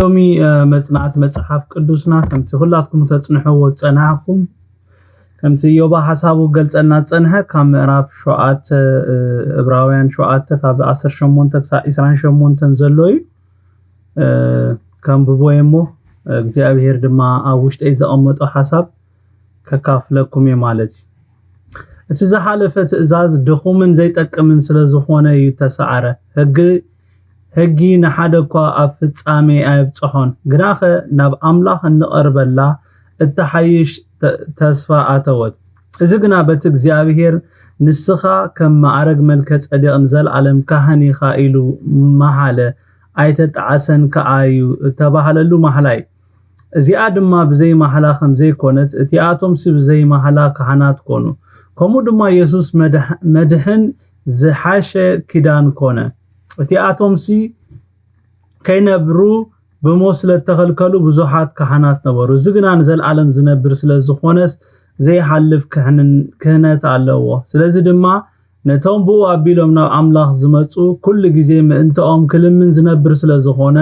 ሎሚ መጽናዕቲ መጽሓፍ ቅዱስና ከምቲ ኩላትኩም ተጽንሕዎ ዝጸናሕኩም፣ ከምቲ ዮባ ሓሳቡ ገልጸልና ዝጸንሐ ካብ ምዕራፍ ሸውዓተ፣ እብራውያን ሸውዓተ ካብ ዓሰርተ ሸሞንተ ክሳብ ዕስራን ሸሞንተን ዘሎ እዩ። ከንብቦ እየ እሞ እግዚኣብሔር ድማ ኣብ ውሽጠይ ዘቐመጦ ሓሳብ ከካፍለኩም እየ ማለት እዩ። እቲ ዝሓለፈ ትእዛዝ ድኹምን ዘይጠቅምን ስለ ዝኾነ እዩ ተሰዓረ። ሕጊ ሕጊ ንሓደ እኳ ኣብ ፍጻሜ ኣየብጽሖን፣ ግናኸ ናብ ኣምላኽ እንቐርበላ እትሓይሽ ተስፋ ኣተወት። እዚ ግና በቲ እግዚኣብሔር ንስኻ ከም ማዕረግ መልከ ጸዴቕ ንዘለኣለም ካህን ኢኻ ኢሉ መሓለ ኣይተጣዕሰን ከኣ እዩ እተባህለሉ ማሕላ እዩ። እዚኣ ድማ ብዘይ ማሕላ ከም ዘይኮነት እቲኣቶምሲ ብዘይ ማሕላ ካህናት ኮኑ። ከምኡ ድማ የሱስ መድሕን ዝሓሸ ኪዳን ኮነ። እቲኣቶምሲ ከይነብሩ ብሞት ስለ እተኸልከሉ ብዙሓት ካህናት ነበሩ። እዚ ግና ንዘለኣለም ዝነብር ስለ ዝኾነስ ዘይሓልፍ ክህነት ኣለዎ። ስለዚ ድማ ነቶም ብኡ ኣቢሎም ናብ ኣምላኽ ዝመጹ ኩሉ ግዜ ምእንትኦም ክልምን ዝነብር ስለ ዝኾነ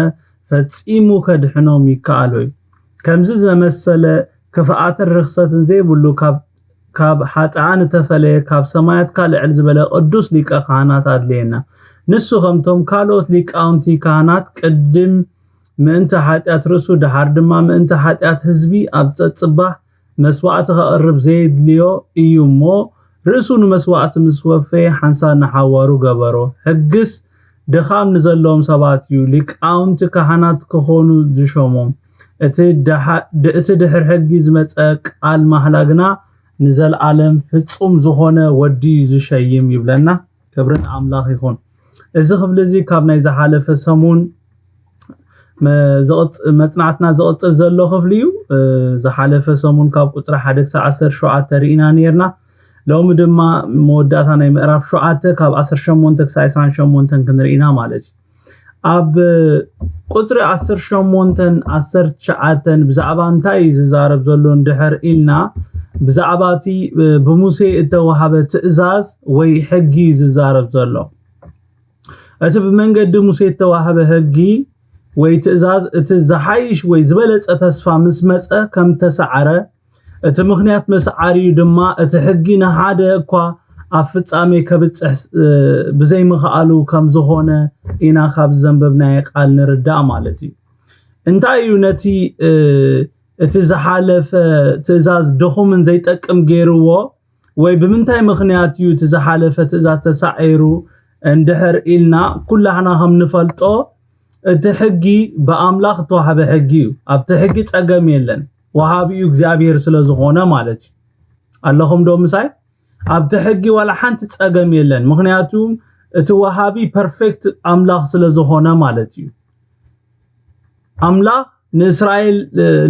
ፈጺሙ ከድሕኖም ይከኣሎ እዩ። ከምዚ ዘመሰለ ክፍኣትን ርኽሰትን ዘይብሉ ካብ ካብ ሓጥኣን እተፈለየ ካብ ሰማያት ካልዕ ዝበለ ቅዱስ ሊቀ ካህናት ኣድልየና። ንሱ ከምቶም ካልኦት ሊቃውንቲ ካህናት ቅድም ምእንቲ ሓጢኣት ርእሱ ድሓር ድማ ምእንቲ ሓጢኣት ህዝቢ ኣብ ጸጽባሕ መስዋእቲ ከቕርብ ዘየድልዮ እዩ እሞ ርእሱ ንመስዋእቲ ምስ ወፈየ ሓንሳብ ንሓዋሩ ገበሮ። ሕግስ ድኻም ንዘለዎም ሰባት እዩ ሊቃውንቲ ካህናት ክኾኑ ዝሾሞም። እቲ ድሕር ሕጊ ዝመጸ ቃል ማህላ ግና ንዘለኣለም ፍጹም ዝኾነ ወዲ እዩ ዝሸይም ይብለና። ክብርን ኣምላኽ ይኹን። እዚ ክፍሊ እዚ ካብ ናይ ዝሓለፈ ሰሙን መጽናዕትና ዝቕጽል ዘሎ ክፍሊ እዩ። ዝሓለፈ ሰሙን ካብ ቁፅሪ ሓደ ክሳብ ዓሰርተ ሸውዓተ ርኢና ነርና። ሎሚ ድማ መወዳእታ ናይ ምዕራፍ ሸውዓተ ካብ ዓሰርተ ሸሞንተ ክሳብ ዕስራን ሸሞንተን ክንርኢና ማለት እዩ። ኣብ ቁፅሪ ዓሰርተ ሸሞንተን ዓሰርተ ትሽዓተን ብዛዕባ እንታይ እዩ ዝዛረብ ዘሎ እንድሕር ኢልና፣ ብዛዕባ እቲ ብሙሴ እተዋሃበ ትእዛዝ ወይ ሕጊ እዩ ዝዛረብ ዘሎ። እቲ ብመንገዲ ሙሴ እተዋህበ ሕጊ ወይ ትእዛዝ እቲ ዝሓይሽ ወይ ዝበለጸ ተስፋ ምስ መጸ ከም ተሰዓረ፣ እቲ ምኽንያት መስዓሪኡ ድማ እቲ ሕጊ ንሓደ እኳ ኣብ ፍጻሜ ከብጽሕ ብዘይምኽኣሉ ከም ዝኾነ ኢና ካብ ዘንበብናዮ ቃል ንርዳእ ማለት እዩ። እንታይ እዩ ነቲ እቲ ዝሓለፈ ትእዛዝ ድኹምን ዘይጠቅም ገይርዎ? ወይ ብምንታይ ምኽንያት እዩ እቲ ዝሓለፈ ትእዛዝ ተሳዒሩ እንድሕር ኢልና፣ ኩላህና ከም ንፈልጦ እቲ ሕጊ ብኣምላኽ እተዋህበ ሕጊ እዩ። ኣብቲ ሕጊ ጸገም የለን፣ ወሃቢኡ እግዚኣብሔር ስለ ዝኾነ ማለት እዩ። ኣለኹም ዶ ምሳይ? ኣብቲ ሕጊ ዋላ ሓንቲ ጸገም የለን፣ ምኽንያቱ እቲ ወሃቢ ፐርፌክት ኣምላኽ ስለ ዝኾነ ማለት እዩ። ኣምላኽ ንእስራኤል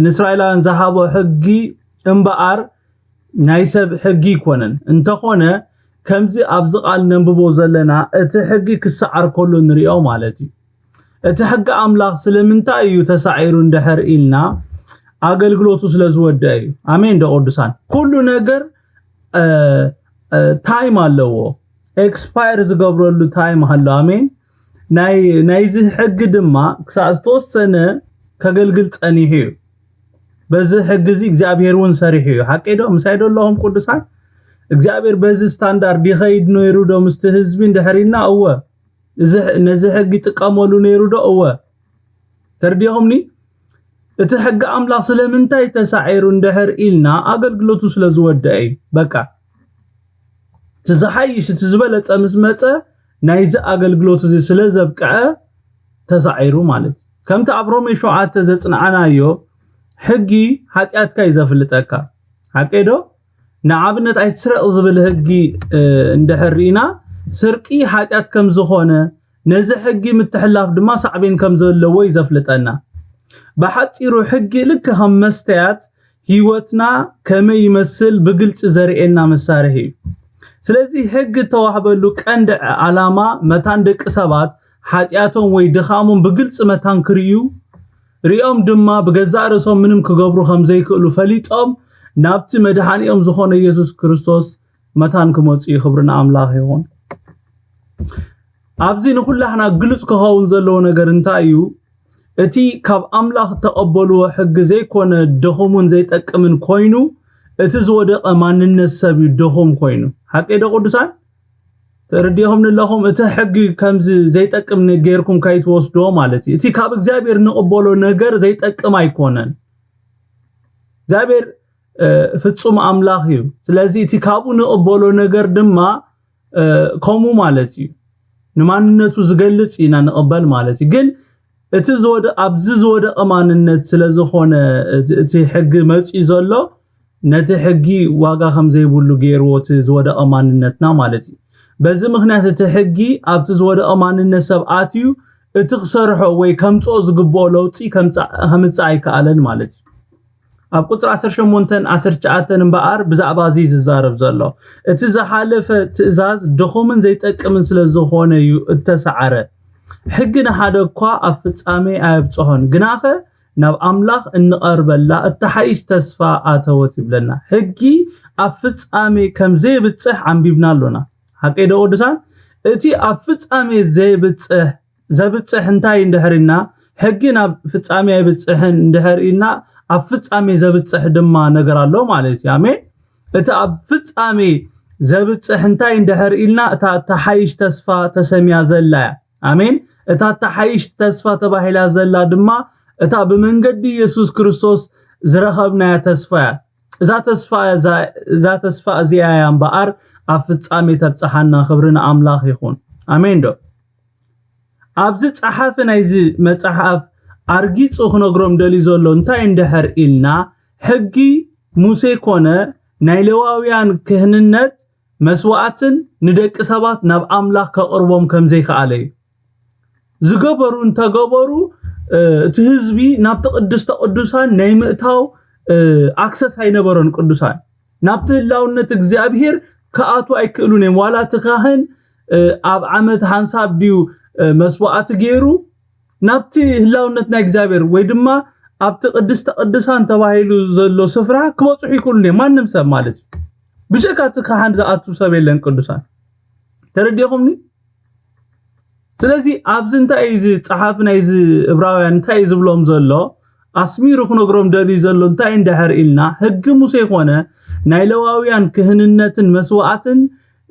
ንእስራኤላውያን ዝሃቦ ሕጊ እምበኣር ናይ ሰብ ሕጊ ኣይኮነን። እንተኾነ ከምዚ ኣብዚ ቃል ነንብቦ ዘለና እቲ ሕጊ ክሰዓር ከሎ ንሪኦ ማለት እዩ። እቲ ሕጊ ኣምላኽ ስለምንታይ እዩ ተሳዒሩ እንድሕር ኢልና፣ ኣገልግሎቱ ስለ ዝወደአ እዩ። ኣሜን ዶ ቅዱሳን? ኩሉ ነገር ታይም ኣለዎ፣ ኤክስፓየር ዝገብረሉ ታይም ኣሎ። ኣሜን። ናይ ናይዚ ሕጊ ድማ ክሳብ ዝተወሰነ ከገልግል ጸኒሑ እዩ። በዚ ሕጊ እዚ እግዚኣብሔር እውን ሰሪሑ እዩ። ሓቀይ ዶ? ምሳይ ዶ ኣለኹም ቅዱሳን? እግዚኣብሔር በዚ ስታንዳርድ ይኸይድ ነይሩ ዶ ምስቲ ህዝቢ እንድሕር ኢልና፣ እወ። ነዚ ሕጊ ይጥቀመሉ ነይሩ ዶ? እወ። ተርዲኹምኒ? እቲ ሕጊ ኣምላኽ ስለምንታይ ተሳዒሩ እንድሕር ኢልና፣ ኣገልግሎቱ ስለ ዝወደአ እዩ። በቃ እቲ ዝሓይሽ እቲ ዝበለጸ ምስ መጸ ናይዚ ኣገልግሎት እዚ ስለ ዘብቅዐ ተሳዒሩ ማለት እዩ። ከምቲ ኣብ ሮሜ ሸውዓተ ዘጽንዓናዮ ሕጊ ሓጢኣትካ እዩ ዘፍልጠካ። ሓቀይ ዶ? ንኣብነት ኣይትስረቕ ዝብል ሕጊ እንድሕር ርኢና ስርቂ ሓጢኣት ከም ዝኾነ ነዚ ሕጊ ምትሕላፍ ድማ ሳዕቤን ከም ዘለዎ እዩ ዘፍልጠና። ብሓጺሩ ሕጊ ልክ ከም መስተያት ህይወትና ከመይ ይመስል ብግልጺ ዘርእየና መሳርሒ እዩ። ስለዚ ሕጊ እተዋህበሉ ቀንዲ ዓላማ መታን ደቂ ሰባት ሓጢኣቶም ወይ ድኻሞም ብግልጺ መታን ክርእዩ ሪኦም ድማ ብገዛእ ርእሶም ምንም ክገብሩ ከም ዘይክእሉ ፈሊጦም ናብቲ መድሓኒኦም ዝኾነ ኢየሱስ ክርስቶስ መታን ክመጹ እዩ። ክብሪ ንኣምላኽ ይኹን። ኣብዚ ንኹላህና ግሉጽ ክኸውን ዘለዎ ነገር እንታይ እዩ? እቲ ካብ ኣምላኽ ተቐበልዎ ሕጊ ዘይኮነ ድኹምን ዘይጠቅምን ኮይኑ፣ እቲ ዝወደቐ ማንነት ሰብ እዩ ድኹም ኮይኑ። ሓቀይ ዶ ቅዱሳን? ተረዲኹም ንለኹም? እቲ ሕጊ ከምዚ ዘይጠቅም ን-፣ ጌርኩም ከይትወስድዎ ማለት እዩ። እቲ ካብ እግዚኣብሔር ንቕበሎ ነገር ዘይጠቅም ኣይኮነን። እግዚኣብሔር፣ እ፣ ፍጹም ኣምላኽ እዩ። ስለዚ እቲ ካብኡ ንቕበሎ ነገር ድማ፣ እ፣ ከምኡ ማለት እዩ። ንማንነቱ ዝገልጽ ኢና ንቕበል ማለት እዩ። ግን እቲ ዝወደ-፣ ኣብዚ ዝወደቐ ማንነት ስለ ዝኾነ እቲ፣ እቲ ሕጊ መጺኡ ዘሎ፣ ነቲ ሕጊ ዋጋ ከም ዘይብሉ ገይርዎ እቲ ዝወደቐ ማንነትና ማለት እዩ። በዚ ምኽንያት እቲ ሕጊ ኣብቲ ዝወደቐ ማንነት ሰብ ኣትዩ እቲ ክሰርሖ ወይ ከምጽኦ ዝግብኦ ለውጢ ከምጻ-፣ ከምጽእ ኣይከኣለን ማለት እዩ። ኣብ ቁጽሪ ዓሰርተ ሸሞንተን ዓሰርተ ትሽዓተን እምበኣር ብዛዕባ እዚ ዝዛረብ ዘሎ። እቲ ዝሓለፈ ትእዛዝ ድኹምን ዘይጠቅምን ስለ ዝኾነ እዩ እተሰዓረ። ሕጊ ንሓደ እኳ ኣብ ፍጻሜ ኣየብጽሖን፣ ግናኸ ናብ ኣምላኽ እንቐርበላ እተሓይሽ ተስፋ ኣተወት ይብለና። ሕጊ ኣብ ፍጻሜ ከም ዘይብጽሕ ኣንቢብና ኣሎና። ሓቀይ ዶ ቅዱሳን? እቲ ኣብ ፍጻሜ ዘይብጽሕ፣ ዘብጽሕ እንታይ እንድሕር ኢልና፣ ሕጊ ናብ ፍጻሜ ኣይብጽሕን እንድሕር ኢልና፣ ኣብ ፍጻሜ ዘብጽሕ ድማ ነገር ኣሎ ማለት እዩ። ኣሜን። እቲ ኣብ ፍጻሜ ዘብጽሕ እንታይ እንድሕር ኢልና፣ እታ እተሓይሽ ተስፋ ተሰምያ ዘላ እያ። ኣሜን። እታ እተሓይሽ ተስፋ ተባሂላ ዘላ ድማ፣ እታ ብመንገዲ የሱስ ክርስቶስ ዝረኸብናያ ተስፋ እያ። እዛ ተስፋ እዛ፣ እዛ ተስፋ እዚኣ እያ እምበኣር ኣብ ፍጻሜ ተብጽሓና። ክብሪ ንኣምላኽ ይኹን። ኣሜን ዶ? ኣብዚ ጸሓፊ ናይዚ መጽሓፍ ኣርጊጹ ክነግሮም ደልዩ ዘሎ እንታይ እንድሕር ኢልና፣ ሕጊ ሙሴ ኮነ ናይ ሌዋውያን ክህንነት መስዋዕትን ንደቂ ሰባት ናብ ኣምላኽ ከቕርቦም ከም ዘይከኣለ እዩ። ዝገበሩ እንተገበሩ፣ እ፣ እቲ ህዝቢ ናብቲ ቅድስተ ቅዱሳን ናይ ምእታው፣ እ፣ ኣክሰስ ኣይነበሮን። ቅዱሳን ናብቲ ህላውነት እግዚኣብሔር ክኣትዉ ኣይክእሉን እዮም። ዋላ እቲ ካህን፣ እ፣ ኣብ ዓመት ሓንሳብ ድዩ፣ እ፣ መስዋዕቲ ገይሩ ናብቲ ህላውነት ናይ እግዚኣብሔር ወይ ድማ ኣብቲ ቅድስተ ቅዱሳን ተባሂሉ ዘሎ ስፍራ ክበጽሑ ይክእሉን እዮም። ማንም ሰብ ማለት እዩ። ብጀካ እቲ ካህን ዝኣቱ ሰብ የለን። ቅዱሳን ተረዲኹምኒ? ስለዚ ኣብዚ እንታይ እዩ እዚ ጸሓፊ ናይዚ እብራውያን እንታይ እዩ ዝብሎም ዘሎ? ኣስሚሩ ክነግሮም ደልዩ ዘሎ እንታይ እንድሕር ኢልና፣ ሕጊ ሙሴ ኮነ ናይ ሌዋውያን ክህንነትን መስዋዕትን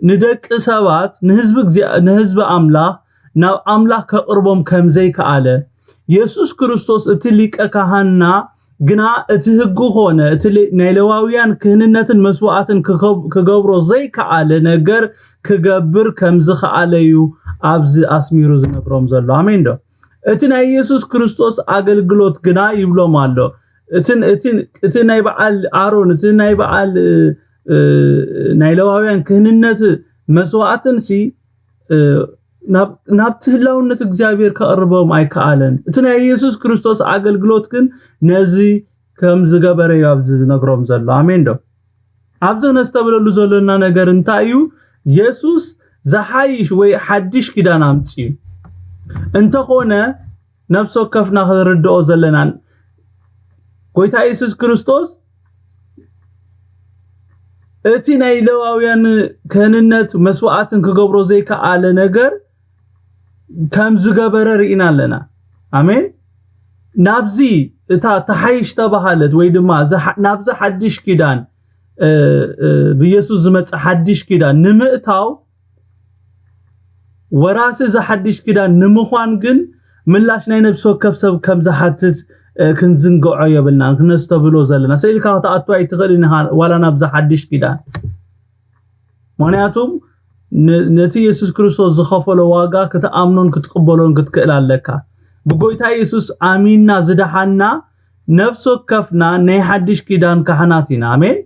ንደቂ ሰባት፣ ንህዝቢ እግዚኣብ-፣ ንህዝቢ ኣምላኽ ናብ ኣምላኽ ከቕርቦም ከም ዘይከኣለ፣ የሱስ ክርስቶስ እቲ ሊቀ ካህንና ግና እቲ ሕጊ ኾነ እቲ ሌ-፣ ናይ ሌዋውያን ክህንነትን መስዋዕትን ክኸብ-፣ ክገብሮ ዘይከኣለ ነገር ክገብር ከም ዝኸኣለ እዩ ኣብዚ ኣስሚሩ ዝነግሮም ዘሎ። ኣሜን ዶ? እቲ ናይ የሱስ ክርስቶስ ኣገልግሎት ግና ይብሎም ኣሎ። እቲ፣ እቲ፣ እቲ ናይ በዓል ኣሮን፣ እቲ ናይ በዓል፣ እ፣ እ፣ ናይ ሌዋውያን ክህንነት መስዋዕትንሲ፣ እ፣ ናብ፣ ናብቲ ህላውነት እግዚኣብሔር ከቕርቦም ኣይከኣለን። እቲ ናይ የሱስ ክርስቶስ ኣገልግሎት ግን ነዚ ከም ዝገበረ እዩ ኣብዚ ዝነግሮም ዘሎ። ኣሜን ዶ? ኣብዚ ክነስተብለሉ ዘለና ነገር እንታይ እዩ? የሱስ ዝሓይሽ ወይ ሓድሽ ኪዳን ኣምጽኡ። እንተኾነ ነፍሲ ወከፍና ክንርድኦ ዘለና፣ ጎይታ የሱስ ክርስቶስ እቲ ናይ ሌዋውያን ክህንነት መስዋዕትን ክገብሮ ዘይከኣለ ነገር ከም ዝገበረ ርኢና ኣለና። ኣሜን። ናብዚ እታ ተሓይሽ ተባሃለት ወይ ድማ እዛ ሓ-፣ ናብዚ ሓድሽ ኪዳን፣ እ፣ እ፣ ብየሱስ ዝመጽእ ሓድሽ ኪዳን ንምእታው፣ ወራሲ እዚ ሓድሽ ኪዳን ንምዃን ግን ምላሽ ናይ ነፍሲ ወከፍ ሰብ ከም ዝሓትት፣ እ፣ ክንዝንግዖ የብልናን። ክነስተብህሎ ዘለና፣ ስኢልካ ክትኣቱ ኣይትኽእልን ኢኻ ዋላ ናብዚ ሓድሽ ኪዳን። ምኽንያቱም ነ-፣ ነቲ የሱስ ክርስቶስ ዝኸፈሎ ዋጋ ክትኣምኖን ክትቅበሎን ክትክእል ኣለካ። ብጎይታ የሱስ ኣሚንና ዝደሓንና ነፍሲ ወከፍና ናይ ሓድሽ ኪዳን ካህናት ኢና። ኣሜን።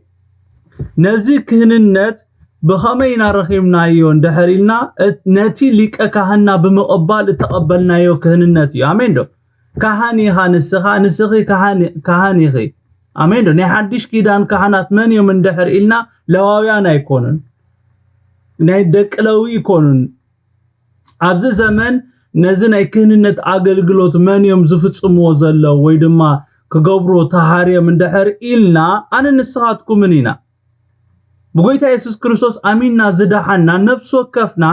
ነዚ ክህንነት ብኸመይ ኢና ረኺብናዮ እንድሕር ኢልና፣ እት-፣ ነቲ ሊቀ ካህንና ብምቕባል እተቐበልናዮ ክህንነት እዩ። ኣሜን ዶ? ካህን ኢኻ ንስኻ፣ ንስኺ ካህን፣ ካህን ኢኺ። ኣሜን ዶ? ናይ ሓድሽ ኪዳን ካህናት መን እዮም እንድሕር ኢልና፣ ለዋውያን ኣይኮኑን። ናይ ደቂ ለዊ ኣይኮኑን። ኣብዚ ዘመን ነዚ ናይ ክህንነት ኣገልግሎት መን እዮም ዝፍጽምዎ ዘለዉ ወይ ድማ ክገብርዎ ተሃርዮም እንድሕር ኢልና፣ ኣነ ንስኻትኩምን ኢና። ብጎይታ የሱስ ክርስቶስ ኣሚንና ዝደሓንና ነፍሲ ወከፍና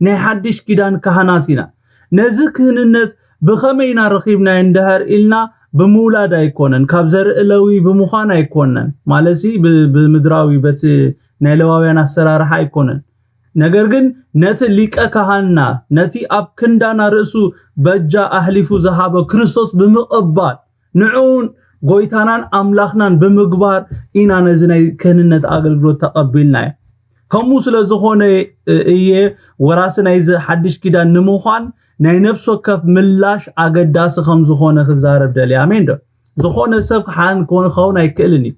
ናይ ሓድሽ ኪዳን ካህናት ኢና። ነዚ ክህንነት ብኸመይ ኢና ረኺብናዮ እንድሕር ኢልና፣ ብምውላድ ኣይኮነን፣ ካብ ዘርኢ ለዊ ብምዃን ኣይኮነን፣ ማለትሲ ብ- ብምድራዊ በቲ ናይ ለዋውያን ኣሰራርሓ ኣይኮነን። ነገር ግን ነቲ ሊቀ ካህንና፣ ነቲ ኣብ ክንዳና ርእሱ በጃ ኣሕሊፉ ዝሃበ ክርስቶስ ብምቕባል፣ ንዕኡን ጎይታናን ኣምላኽናን ብምግባር ኢና ነዚ ናይ ክህንነት ኣገልግሎት ተቐቢልናዮ። ከምኡ ስለ ዝኾነ እየ ወራሲ ናይዚ ሓድሽ ኪዳን ንምዃን ናይ ነፍሲ ወከፍ ምላሽ ኣገዳሲ ከም ዝኾነ ክዛረብ ደልየ። ኣሜን ዶ? ዝኾነ ሰብ ክሓን ክኸውን ክኸውን ኣይክእልን እዩ።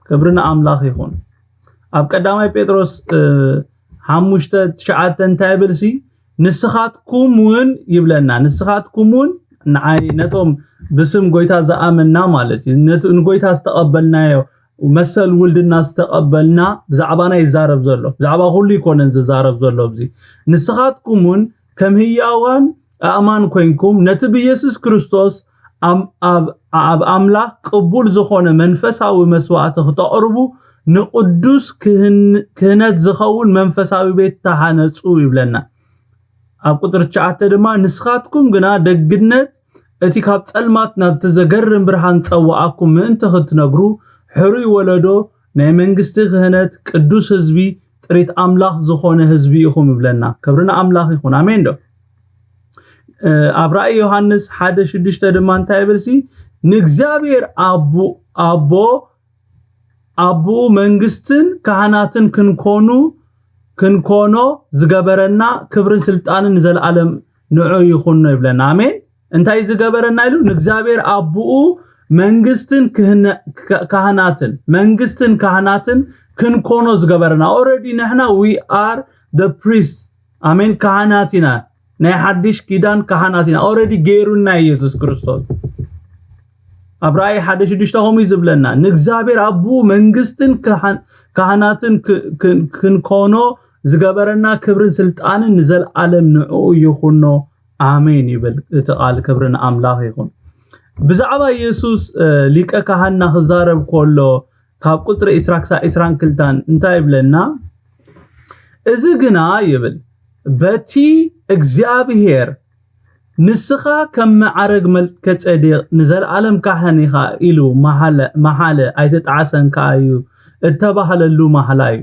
ክብሪ ንኣምላኽ ይኹን። ኣብ ቀዳማይ ጴጥሮስ ሓሙሽተ ትሽዓተ እንታይ ይብልሲ? ንስኻትኩም እውን ይብለና፣ ንስኻትኩም እውን ንዓይ ነቶም ብስም ጎይታ ዝኣመንና ማለት እዩ፣ ነቲ ንጎይታ ዝተቐበልናዮ መሰል ውልድና ዝተቐበልና ብዛዕባና ይዛረብ ዘሎ፣ ብዛዕባ ኩሉ ይኮነን ዝዛረብ ዘሎ። እዚ ንስኻትኩም እውን ከም ህያዋን ኣእማን ኮይንኩም ነቲ ብየሱስ ክርስቶስ ኣብ ኣምላኽ ቅቡል ዝኾነ መንፈሳዊ መስዋእቲ ክተቕርቡ ንቕዱስ ክህነት ዝኸውን መንፈሳዊ ቤት ተሃነጹ ይብለና። ኣብ ቁፅሪ ትሽዓተ ድማ ንስኻትኩም ግና ደግነት እቲ ካብ ጸልማት ናብቲ ዘገርም ብርሃን ጸዋኣኩም ምእንቲ ክትነግሩ ሕሩይ ወለዶ ናይ መንግስቲ ክህነት ቅዱስ ህዝቢ ጥሪት ኣምላኽ ዝኾነ ህዝቢ ኢኹም ይብለና። ክብሪ ንኣምላኽ ይኹን። ኣሜን ዶ? ኣብ ራእይ ዮሃንስ ሓደ ሽዱሽተ ድማ እንታይ ይብልሲ? ንእግዚኣብሔር ኣቦ ኣቦ ኣቦኡ መንግስትን ካህናትን ክንኮኑ ክንኮኖ ዝገበረና ክብርን ስልጣንን ንዘለኣለም ንዑ ይኹኖ ይብለና። ኣሜን። እንታይ ዝገበረና ኢሉ? ንእግዚኣብሔር ኣቦኡ መንግስትን ካህናትን መንግስትን ካህናትን ክንኮኖ ዝገበረና። Already ንሕና we are the priest። ኣሜን። ካህናት ኢና። ናይ ሓድሽ ኪዳን ካህናት ኢና። Already ገይሩና ኢየሱስ ክርስቶስ። ኣብ ራእይ ሓደ ሽዱሽተ ከምኡ እዩ ዝብለና፣ ንእግዚኣብሔር ኣቦኡ መንግስትን ካህናትን ክንኮኖ ዝገበረና ክብርን ስልጣንን ንዘለኣለም ንዕኡ ይኹኖ። ኣሜን ይብል እቲ ቃል። ክብሪ ንኣምላኽ ይኹን። ብዛዕባ ኢየሱስ ሊቀ ካህንና ክዛረብ ከሎ ካብ ቁፅሪ ዒስራ ክሳብ ዒስራን ክልተን እንታይ ይብለና? እዚ ግና ይብል በቲ እግዚኣብሔር ንስኻ ከም መዓረግ መልከ ጼዴቅ ንዘለኣለም ካህን ኢኻ ኢሉ መሓለ ኣይተጣዕሰን ከኣ እዩ እተባህለሉ ማህላ እዩ።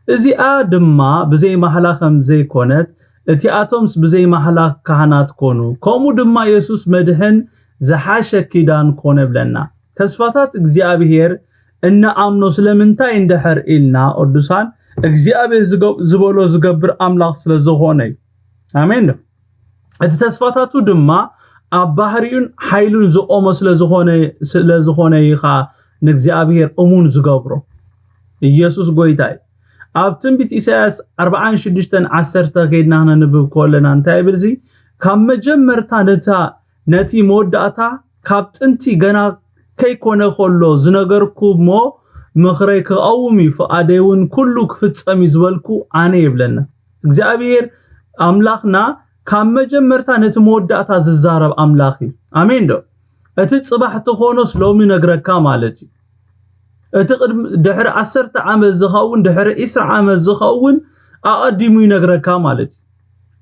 እዚኣ ድማ ብዘይ ማህላ ከም ዘይኮነት እቲኣቶምስ ብዘይ ማህላ ካህናት ኮኑ። ከምኡ ድማ የሱስ መድሕን ዝሓሸ ኪዳን ኮነ ብለና። ተስፋታት እግዚኣብሔር እንኣምኖ ስለምንታይ እንድሕር ኢልና ቅዱሳን እግዚኣብሔር ዝበሎ ዝገብር ኣምላኽ ስለዝኾነ እዩ። ኣሜን ዶ? እቲ ተስፋታቱ ድማ ኣብ ባህሪኡን ሓይሉን ዝቆመ ስለዝኾነ ስለዝኾነ እዩ ኸዓ ንእግዚኣብሔር እሙን ዝገብሮ። ኢየሱስ ጎይታ እዩ። ኣብ ትንቢት ኢሳያስ ኣርብዓን ሽዱሽተን ዓሰርተ ከይድና ክነንብብ ከለና እንታይ ይብል? እዚ ካብ መጀመርታ ነታ ነቲ መወዳእታ ካብ ጥንቲ ገና ከይኮነ ከሎ ዝነገርኩ እሞ ምኽረይ ክቐውም እዩ፣ ፍቓደይ እውን ኩሉ ክፍጸም እዩ ዝበልኩ ኣነ ይብለና። እግዚኣብሔር ኣምላኽና ካብ መጀመርታ ነቲ መወዳእታ ዝዛረብ ኣምላኽ እዩ። ኣሜን ዶ? እቲ ጽባሕ ትኾኖስ ሎሚ ነግረካ ማለት እዩ። እቲ ድሕሪ ዓሰርተ ዓመት ዝኸውን ድሕሪ ዒስራ ዓመት ዝኸውን ኣቐዲሙ ይነግረካ ማለት እዩ።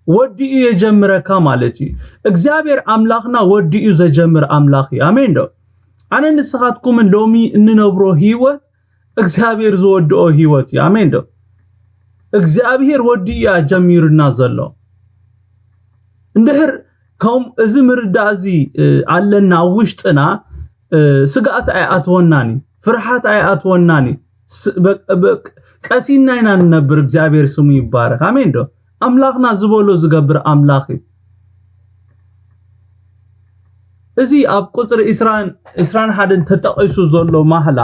ወዲኡ የጀምረካ ማለት እዩ። እግዚኣብሔር ኣምላኽና ወዲኡ ዘጀምር ኣምላኽ እዩ። ኣሜን ዶ? ኣነ ንስኻትኩምን ሎሚ እንነብሮ ህይወት እግዚኣብሔር ዝወድኦ ህይወት እዩ። ኣሜን ዶ? እግዚኣብሔር ወዲኡ ኣጀሚሩና ዘሎ። እንድሕር ከም እዚ ምርዳእ እዚ ኣለና ኣብ ውሽጥና፣ ስግኣት ኣይኣትወናን እዩ፣ ፍርሓት ኣይኣትወናን እዩ። ቀሲና ኢና ንነብር። እግዚኣብሔር ስሙ ይባረክ። ኣሜን ዶ? ኣምላኽና ዝበሎ ዝገብር ኣምላኽ እዩ። እዚ ኣብ ቁፅሪ ዒስራን ሓደን ተጠቒሱ ዘሎ ማህላ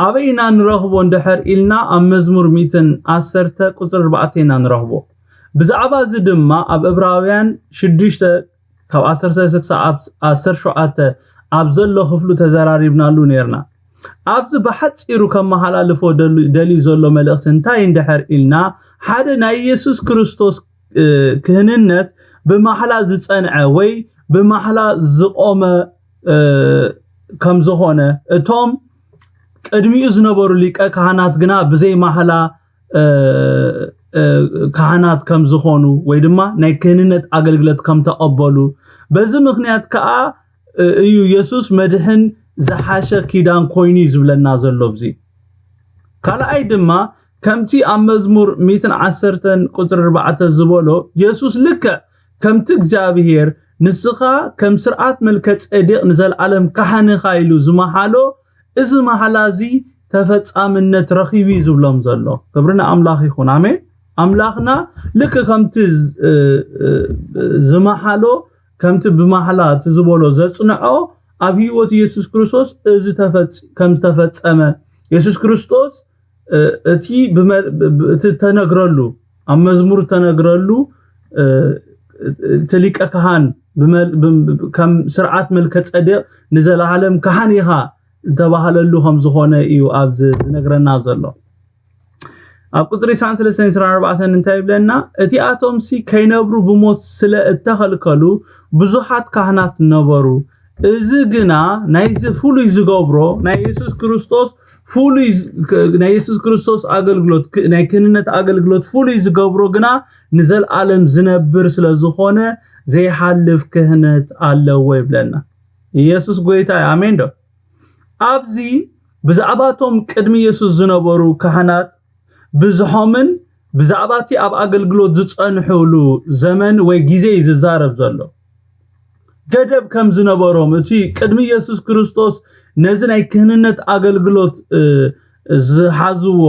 ኣበይ ኢና ንረኽቦ እንድሕር ኢልና ኣብ መዝሙር ሚእትን ዓሰርተ ቁፅሪ ኣርባዕተ ኢና ንረኽቦ። ብዛዕባ እዚ ድማ ኣብ እብራውያን ሽዱሽተ ካብ ዓሰርተ ሰለስተ ክሳብ ዓሰርተ ሸውዓተ ኣብ ዘሎ ክፍሉ ተዘራሪብናሉ ነርና። ኣብዚ ብሓፂሩ ከመሓላልፎ ደልዩ ዘሎ መልእኽቲ እንታይ እንድሕር ኢልና ሓደ ናይ ኢየሱስ ክርስቶስ ክህንነት ብማሕላ ዝጸንዐ ወይ ብማሕላ ዝቆመ ከም ዝኾነ እቶም ቅድሚኡ ዝነበሩ ሊቀ ካህናት ግና ብዘይ ማሕላ ካህናት ከም ዝኾኑ ወይ ድማ ናይ ክህንነት ኣገልግሎት ከም ተቐበሉ፣ በዚ ምኽንያት ከዓ እዩ የሱስ መድሕን ዝሓሸ ኪዳን ኮይኑ እዩ ዝብለና ዘሎ። እዚ ካልኣይ ድማ ከምቲ ኣብ መዝሙር ሚእትን ዓሰርተን ቁፅሪ ኣርባዕተ ዝበሎ፣ የሱስ ልክዕ ከምቲ እግዚኣብሄር ንስኻ ከም ስርዓት መልከ ጼዴቅ ንዘለኣለም ካህን ኢኻ ኢሉ ዝመሓሎ፣ እዚ ማሕላ እዚ ተፈጻምነት ረኺቡ እዩ ዝብሎም ዘሎ። ክብሪ ንኣምላኽ ይኹን። ኣሜን። ኣምላኽና ልክ ከምቲ ዝመሓሎ፣ ከምቲ ብማሕላ እቲ ዝበሎ ዘጽንዖ፣ ኣብ ህይወት ኢየሱስ ክርስቶስ እዚ ከም ዝተፈጸመ፣ ኢየሱስ ክርስቶስ እቲ ተነግረሉ፣ ኣብ መዝሙር ተነግረሉ፣ እቲ ሊቀ ካህን ከም ስርዓት መልከ ጸዴቅ ንዘለዓለም ካህን ኢኻ ዝተባህለሉ ከም ዝኾነ እዩ ኣብዚ ዝነግረና ዘሎ። ኣብ ቁፅሪ ሰለስተን ኣርባዕተን እንታይ ይብለና? እቲኣቶምሲ ከይነብሩ ብሞት ስለ እተኸልከሉ ብዙሓት ካህናት ነበሩ። እዚ ግና ናይዚ ፍሉይ ዝገብሮ ናይ የሱስ ክርስቶስ ፍሉይ ናይ የሱስ ክርስቶስ ኣገልግሎት ናይ ክህንነት ኣገልግሎት ፍሉይ ዝገብሮ ግና ንዘለኣለም ዝነብር ስለ ዝኾነ ዘይሓልፍ ክህነት ኣለዎ ይብለና። ኢየሱስ ጎይታ እዩ። ኣሜን ዶ? ኣብዚ ብዛዕባቶም ቅድሚ የሱስ ዝነበሩ ካህናት ብዝሖምን ብዛዕባ እቲ ኣብ ኣገልግሎት ዝጸንሕሉ ዘመን ወይ ግዜ እዩ ዝዛረብ ዘሎ። ገደብ ከም ዝነበሮም፣ እቲ ቅድሚ የሱስ ክርስቶስ ነዚ ናይ ክህንነት ኣገልግሎት ዝሓዝዎ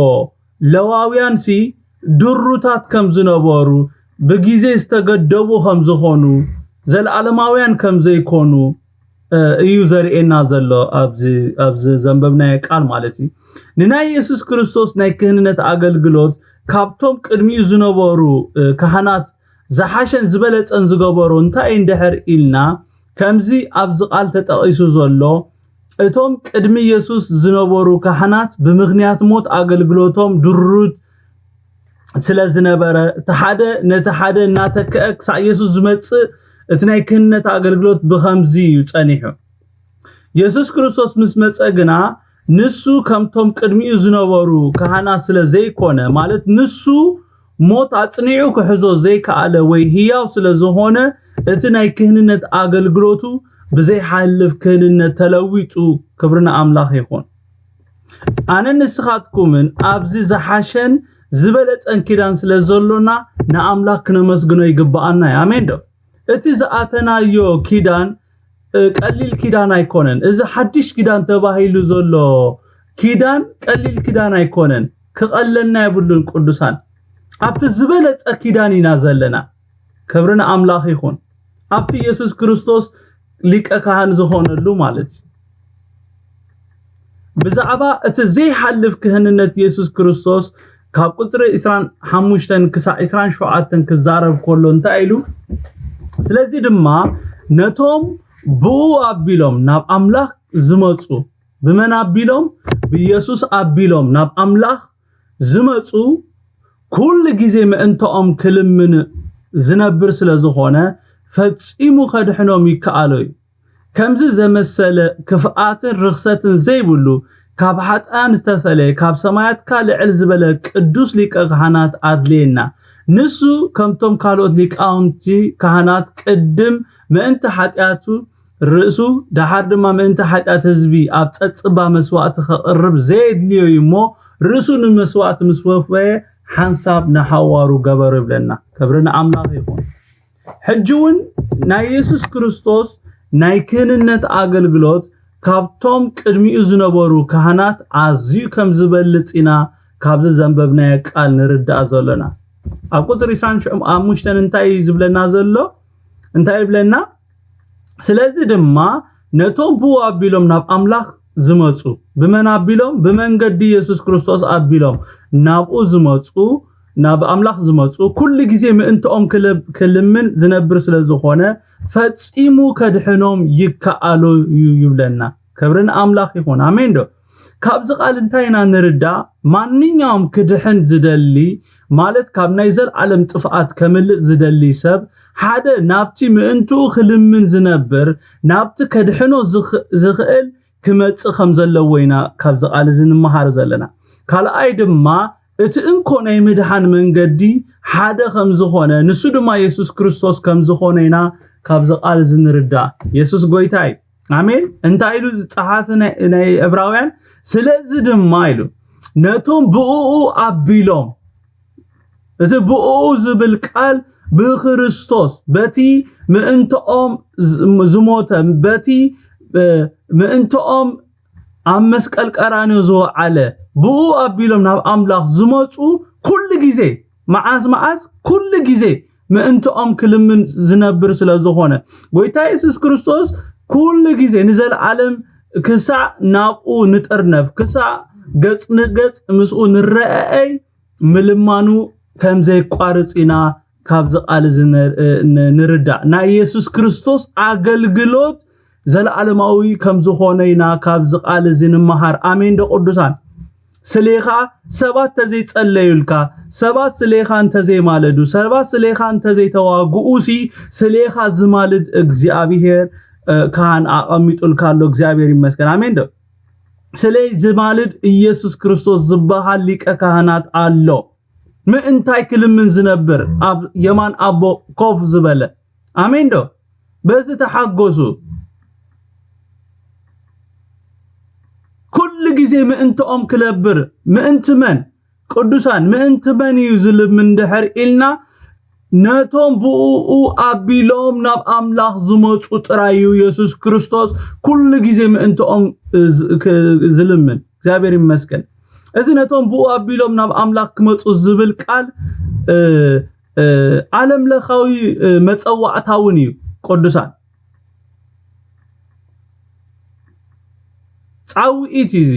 ለዋውያን ሲ ድሩታት ከም ዝነበሩ፣ ብግዜ ዝተገደቡ ከም ዝኾኑ፣ ዘለኣለማውያን ከም ዘይኮኑ እዩ ዘርእየና ዘሎ ኣብዚ ዘንበብናዮ ቃል ማለት እዩ። ንናይ የሱስ ክርስቶስ ናይ ክህንነት ኣገልግሎት ካብቶም ቅድሚኡ ዝነበሩ ካህናት ዝሓሸን ዝበለጸን ዝገበሮ እንታይ እንድሕር ኢልና፣ ከምዚ ኣብዚ ቃል ተጠቒሱ ዘሎ፣ እቶም ቅድሚ የሱስ ዝነበሩ ካህናት ብምኽንያት ሞት ኣገልግሎቶም ድሩት ስለ ዝነበረ፣ እቲ ሓደ ነቲ ሓደ እናተክአ ክሳዕ የሱስ ዝመጽእ እቲ ናይ ክህነት ኣገልግሎት ብኸምዚ እዩ ጸኒሑ። የሱስ ክርስቶስ ምስ መጸ ግና ንሱ ከምቶም ቅድሚኡ ዝነበሩ ካህናት ስለ ዘይኮነ፣ ማለት ንሱ ሞት ኣጽኒዑ ክሕዞ ዘይከኣለ ወይ ህያው ስለ ዝኾነ፣ እቲ ናይ ክህንነት ኣገልግሎቱ ብዘይሓልፍ ክህንነት ተለዊጡ። ክብሪ ንኣምላኽ ይኹን። ኣነን ንስኻትኩምን ኣብዚ ዝሓሸን ዝበለጸን ኪዳን ስለ ዘሎና ንኣምላኽ ክነመስግኖ ይግብኣና እዩ። ኣሜን ዶ? እቲ ዝኣተናዮ ኪዳን ቀሊል ኪዳን ኣይኮነን። እዚ ሓድሽ ኪዳን ተባሂሉ ዘሎ ኪዳን ቀሊል ኪዳን ኣይኮነን። ክቐለልና የብሉን። ቅዱሳን፣ ኣብቲ ዝበለጸ ኪዳን ኢና ዘለና። ክብሪ ንኣምላኽ ይኹን። ኣብቲ ኢየሱስ ክርስቶስ ሊቀ ካህን ዝኾነሉ ማለት እዩ። ብዛዕባ እቲ ዘይሓልፍ ክህንነት የሱስ ክርስቶስ ካብ ቁፅሪ ዕስራን ሓሙሽተን ክሳዕ ዕስራን ሸውዓተን ክዛረብ ከሎ እንታይ ኢሉ? ስለዚ ድማ ነቶም ብኡ ኣቢሎም ናብ ኣምላኽ ዝመፁ፣ ብመን ኣቢሎም? ብኢየሱስ ኣቢሎም ናብ ኣምላኽ ዝመፁ፣ ኩሉ ግዜ ምእንታኦም ክልምን ዝነብር ስለ ዝኾነ ፈጺሙ ከድሕኖም ይከኣሎ እዩ። ከምዚ ዘመሰለ ክፍኣትን ርኽሰትን ዘይብሉ፣ ካብ ሓጥኣን ዝተፈለየ፣ ካብ ሰማያትካ ልዕል ዝበለ ቅዱስ ሊቀ ካህናት ኣድልየና። ንሱ ከምቶም ካልኦት ሊቃውንቲ ካህናት ቅድም ምእንቲ ሓጢኣቱ ርእሱ፣ ደሓር ድማ ምእንቲ ሓጢኣት ህዝቢ ኣብ ጸጽባ መስዋእቲ ከቕርብ ዘየድልዮ እዩ እሞ፣ ርእሱ ንመስዋእቲ ምስ ወፈየ ሓንሳብ ንሓዋሩ ገበሮ ይብለና። ክብሪ ንኣምላኽ ይኹን። ሕጂ እውን ናይ የሱስ ክርስቶስ ናይ ክህንነት ኣገልግሎት ካብቶም ቅድሚኡ ዝነበሩ ካህናት ኣዝዩ ከም ዝበልጽ ኢና ካብዚ ዘንበብናዮ ቃል ንርዳእ ዘሎና። ኣብ ቁጽሪ ዕስራን ሓሙሽተን እንታይ እዩ ዝብለና ዘሎ? እንታይ ይብለና? ስለዚ ድማ ነቶም ብኡ ኣቢሎም ናብ ኣምላኽ ዝመጹ፣ ብመን ኣቢሎም? ብመንገዲ የሱስ ክርስቶስ ኣቢሎም ናብኡ ዝመጹ፣ ናብ ኣምላኽ ዝመጹ፣ ኩሉ ግዜ ምእንትኦም ክል-፣ ክልምን ዝነብር ስለ ዝኾነ፣ ፈጺሙ ከድሕኖም ይከኣሎ እዩ ይብለና። ክብሪ ንኣምላኽ ይኹን። ኣሜን ዶ? ካብዚ ቃል እንታይ ኢና ንርዳእ? ማንኛውም ክድሕን ዝደሊ፣ ማለት ካብ ናይ ዘልዓለም ጥፍኣት ከምልጥ ዝደሊ ሰብ፣ ሓደ ናብቲ ምእንትኡ ክልምን ዝነብር፣ ናብቲ ከድሕኖ ዝኽ-፣ ዝኽእል ክመጽእ ከም ዘለዎ ኢና ካብዚ ቃል እዚ ንምሃር ዘለና። ካልኣይ ድማ እቲ እንኮ ናይ ምድሓን መንገዲ ሓደ ከም ዝኾነ፣ ንሱ ድማ የሱስ ክርስቶስ ከም ዝኾነ ኢና ካብዚ ቃል እዚ ንርዳእ። የሱስ ጎይታ እዩ። ኣሜን። እንታይ ኢሉ ጸሓፊ ናይ፣ ናይ ዕብራውያን? ስለዚ ድማ ኢሉ፣ ነቶም ብእኡ ኣቢሎም፣ እቲ ብእኡ ዝብል ቃል ብክርስቶስ፣ በቲ ምእንትኦም ዝ-፣ ዝሞተ፣ በቲ፣ እ፣ ምእንትኦም ኣብ መስቀል ቀራንዮ ዝወዓለ፣ ብኡ ኣቢሎም ናብ ኣምላኽ ዝመጹ፣ ኩሉ ግዜ፣ መዓስ መዓስ? ኩሉ ግዜ ምእንትኦም ክልምን ዝነብር ስለ ዝኾነ፣ ጎይታ የሱስ ክርስቶስ ኩሉ ግዜ ንዘለዓለም ክሳዕ ናብኡ ንጥርነፍ፣ ክሳዕ ገጽ ንገጽ ምስኡ ንረኣኣይ ምልማኑ ከም ዘይቋርጽ ኢና ካብዚ ቃል እዚ ን-፣ ን-፣ ንርዳእ። ናይ የሱስ ክርስቶስ ኣገልግሎት ዘለዓለማዊ ከም ዝኾነ ኢና ካብዚ ቃል እዚ ንመሃር። ኣሜን ዶ ቅዱሳን? ስሌኻ ሰባት ተዘይጸለዩልካ፣ ሰባት ስሌኻ እንተዘይማለዱ፣ ሰባት ስሌኻ እንተዘይተዋግኡሲ፣ ስሌኻ ዝማልድ እግዚኣብሔር፣ እ፣ ካህን ኣቐሚጡልካ ኣሎ። እግዚኣብሔር ይመስገን። ኣሜን ዶ? ስለይ ዝማልድ ኢየሱስ ክርስቶስ ዝበሃል ሊቀ ካህናት ኣሎ። ምእንታይ ክልምን ዝነብር፣ ኣብ የማን ኣቦ ኮፍ ዝበለ። ኣሜን ዶ? በዚ ተሓጎሱ። ኩሉ ግዜ ምእንትኦም ክለብር፣ ምእንቲ መን? ቅዱሳን፣ ምእንቲ መን እዩ ዝልምን ድሕር ኢልና፣ ነቶም ብእኡ ኣቢሎም ናብ ኣምላኽ ዝመጹ ጥራይ እዩ የሱስ ክርስቶስ ኩሉ ግዜ ምእንትኦም ዝ-፣ ክ-፣ ዝልምን። እግዚኣብሔር ይመስገን። እዚ ነቶም ብኡ ኣቢሎም ናብ ኣምላኽ ክመጹ ዝብል ቃል፣ እ፣ እ፣ ዓለም ለኻዊ፣ እ፣ መጸዋዕታ እውን እዩ። ቅዱሳን፣ ጻውዒት እዩ እዚ።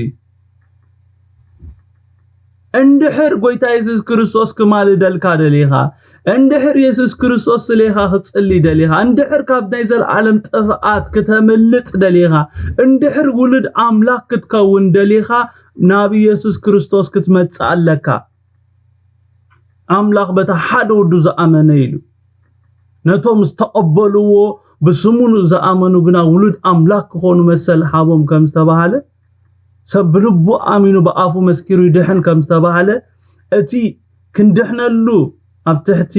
እንድሕር ጎይታ የሱስ ክርስቶስ ክማልደልካ ደሊኻ፣ እንድሕር የሱስ ክርስቶስ ስሌኻ ክጽሊ ደሊኻ፣ እንድሕር ካብ ናይ ዘለዓለም ጥፍኣት ክተምልጥ ደሊኻ፣ እንድሕር ውሉድ ኣምላኽ ክትከውን ደሊኻ፣ ናብ የሱስ ክርስቶስ ክትመጽእ ኣለካ። ኣምላኽ በታ ሓደ ወዱ ዝኣመነ ኢሉ፣ ነቶም ዝተቐበልዎ ብስሙ ዝኣመኑ ግና ውሉድ ኣምላኽ ክኾኑ መሰል ሃቦም ከም ዝተባሃለ፣ ሰብ ብልቡ ኣሚኑ ብኣፉ መስኪሩ ይድሕን ከም ዝተባሃለ፣ እቲ ክንድሕነሉ ኣብ ትሕቲ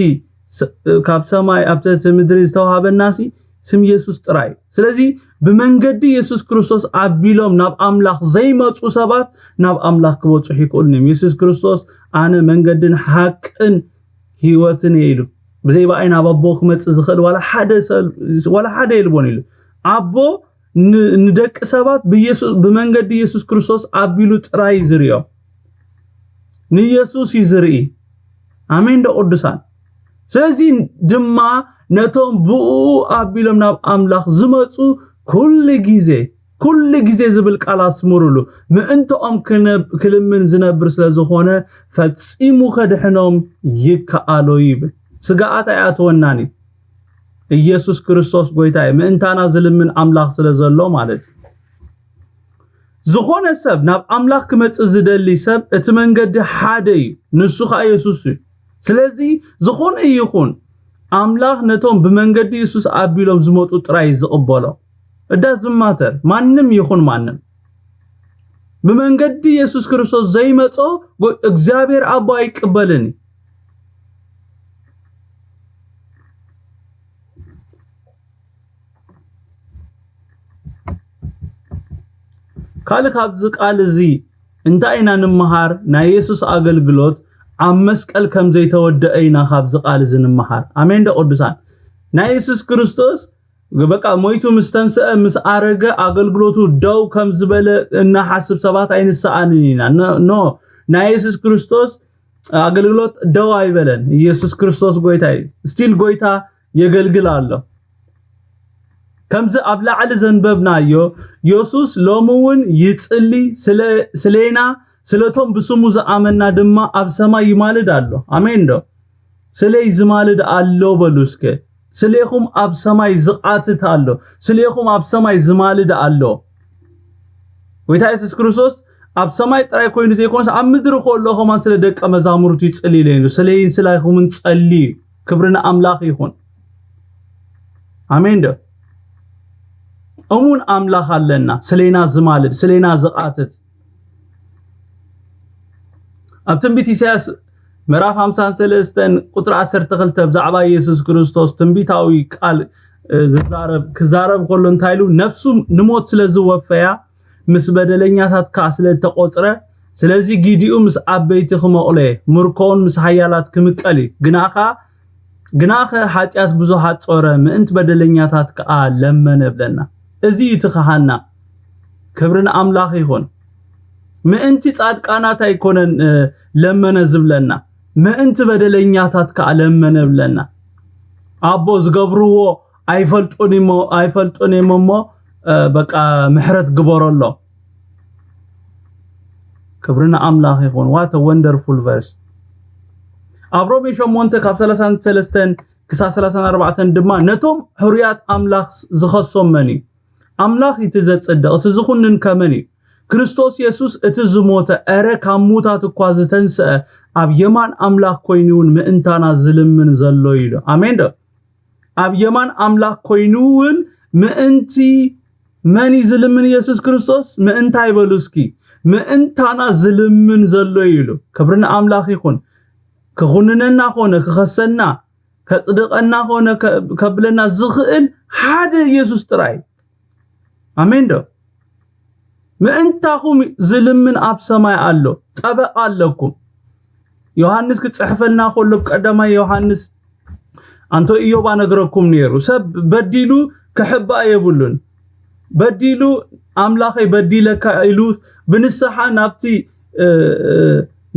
ስ-፣ ካብ ሰማይ ኣብ ትሕቲ ምድሪ ዝተዋሃበናሲ ስም የሱስ ጥራይ እዩ። ስለዚ ብመንገዲ የሱስ ክርስቶስ ኣቢሎም ናብ ኣምላኽ ዘይመጹ ሰባት ናብ ኣምላኽ ክበጽሑ ይክእሉን እዮም። የሱስ ክርስቶስ ኣነ መንገድን ሓቅን ህይወትን እየ ኢሉ። ብዘይ ብኣይ ናብ ኣቦ ክመጽእ ዝኽእል ዋላ ሓደ ሰብ፣ ዋላ ሓደ የልቦን ኢሉ። ኣቦ ን-፣ ንደቂ ሰባት ብየሱ-፣ ብመንገዲ የሱስ ክርስቶስ ኣቢሉ ጥራይ እዩ ዝርእዮም። ንየሱስ እዩ ዝርኢ። ኣሜን ዶ ቅዱሳን? ስለዚ ድማ ነቶም ብኡ ኣቢሎም ናብ ኣምላኽ ዝመጹ ኩሉ ግዜ፣ ኩሉ ግዜ ዝብል ቃል ኣስምሩሉ። ምእንትኦም ክነ-፣ ክልምን ዝነብር ስለ ዝኾነ ፈጺሙ ከድሕኖም ይከኣሎ ይብል። ስግኣት ኣይኣተወናን እዩ። ኢየሱስ ክርስቶስ ጎይታ እዩ። ምእንታና ዝልምን ኣምላኽ ስለ ዘሎ ማለት እዩ። ዝኾነ ሰብ ናብ ኣምላኽ ክመጽእ ዝደሊ ሰብ እቲ መንገዲ ሓደ እዩ። ንሱ ኸኣ የሱስ እዩ። ስለዚ ዝኾነ ይኹን ኣምላኽ ነቶም ብመንገዲ የሱስ ኣቢሎም ዝመጡ ጥራይ እዩ ዝቕበሎ። እዳ ዝማተር ማንም ይኹን ማንም ብመንገዲ የሱስ ክርስቶስ ዘይመጾ ጎ-፣ እግዚኣብሔር ኣቦ ኣይቅበልን እዩ። ካልእ ካብዚ ቃል እዚ እንታይ ኢና ንምሃር? ናይ የሱስ ኣገልግሎት ኣብ መስቀል ከም ዘይተወደአ ኢና ካብዚ ቃል እዚ ንምሃር። ኣሜን ዶ ቅዱሳን? ናይ የሱስ ክርስቶስ በቃ ሞይቱ ምስ ተንስአ፣ ምስ ኣረገ ኣገልግሎቱ ደው ከም ዝበለ እናሓስብ ሰባት ኣይንሰኣንን ኢና። ኖ፣ ኖ። ናይ የሱስ ክርስቶስ ኣገልግሎት ደው ኣይበለን። ኢየሱስ ክርስቶስ ጎይታ እዩ። ስቲል ጎይታ የገልግል ኣሎ። ከምዚ ኣብ ላዕሊ ዘንበብናዮ፣ የሱስ ሎሚ እውን ይጽሊ፣ ስለ፣ ስሌና፣ ስለቶም ብስሙ ዝኣመና ድማ ኣብ ሰማይ ይማልድ ኣሎ። ኣሜን ዶ? ስለይ ዝማልድ ኣሎ በሉ እስከ። ስሌኹም ኣብ ሰማይ ዝቓትት ኣሎ። ስሌኹም ኣብ ሰማይ ዝማልድ ኣሎ። ጎይታ የሱስ ክርስቶስ ኣብ ሰማይ ጥራይ ኮይኑ ዘይኮነስ ኣብ ምድሪ ከሎ ከማን ስለ ደቀ መዛሙርቱ ይጽሊ ኢሉ። ስለይን ስላይኹምን ጸልዩ። ክብሪ ንኣምላኽ ይኹን። ኣሜን ዶ? እሙን ኣምላኽ ኣለና፣ ስሌና ዝማልድ፣ ስሌና ዝቓትት። ኣብ ትንቢት ኢሳያስ ምዕራፍ ሓምሳን ሰለስተን ቁጽሪ ዓሰርተ ክልተ ብዛዕባ ኢየሱስ ክርስቶስ ትንቢታዊ ቃል ዝዛረብ ክዛረብ ከሎ እንታይ ኢሉ? ነፍሱ ንሞት ስለ ዝወፈያ ምስ በደለኛታት ከዓ ስለ እተቆጽረ፣ ስለዚ ጊዲኡ ምስ ዓበይቲ ክመቕሎ እየ፣ ምርኮውን ምስ ሓያላት ክምቀል እዩ። ግናኻ ግናኸ ሓጢኣት ብዙሓት ጾረ፣ ምእንቲ በደለኛታት ከዓ ለመነ ብለና። እዚ እዩ እቲ ክሃና። ክብሪ ንኣምላኽ ይኹን። ምእንቲ ጻድቃናት ኣይኮነን ለመነ ዝብለና፣ ምእንቲ በደለኛታት ከዓ ለመነ ብለና። ኣቦ ዝገብርዎ ኣይፈልጡን እሞ ኣይፈልጡን እዮም እሞ በቃ ምሕረት ግበረሎም። ክብሪ ንኣምላኽ ይኹን። What a wonderful verse። ኣብ ሮሜ ሸሞንተ ካብ ሰላሳን ሰለስተን ክሳብ ሰላሳን ኣርባዕተን ድማ ነቶም ሕሩያት ኣምላኽ ዝኸሶም መን እዩ? ኣምላኽ እቲ ዘጽድቕ እቲ ዝኹንን ከመን እዩ? ክርስቶስ የሱስ እቲ ዝሞተ፣ እረ ካብ ምዉታት እኳ ዝተንስአ፣ ኣብ የማን ኣምላኽ ኮይኑ እውን ምእንታና ዝልምን ዘሎ እዩ ኢሉ። ኣሜን ዶ? ኣብ የማን ኣምላኽ ኮይኑ እውን ምእንቲ መን እዩ ዝልምን? ኢየሱስ ክርስቶስ ምእንታይ በሉ እስኪ። ምእንታና ዝልምን ዘሎ እዩ ኢሉ። ክብሪ ንኣምላኽ ይኹን። ክኹንነና ኾነ ክኸሰና ከጽድቐና ኾነ ከብለና ዝኽእል ሓደ ኢየሱስ ጥራይ። ኣሜን ዶ? ምእንታኹም ዝልምን ኣብ ሰማይ ኣሎ፣ ጠበቃ ኣለኩም። ዮሃንስ ክጽሕፈልና ከሎ ብቀዳማይ ዮሃንስ ኣንቶ ኢዮብ ኣነግረኩም ነይሩ፣ ሰብ በዲሉ ክሕባእ የብሉን። በዲሉ ኣምላኸይ በዲለካ ኢሉ ብንስሓ ናብቲ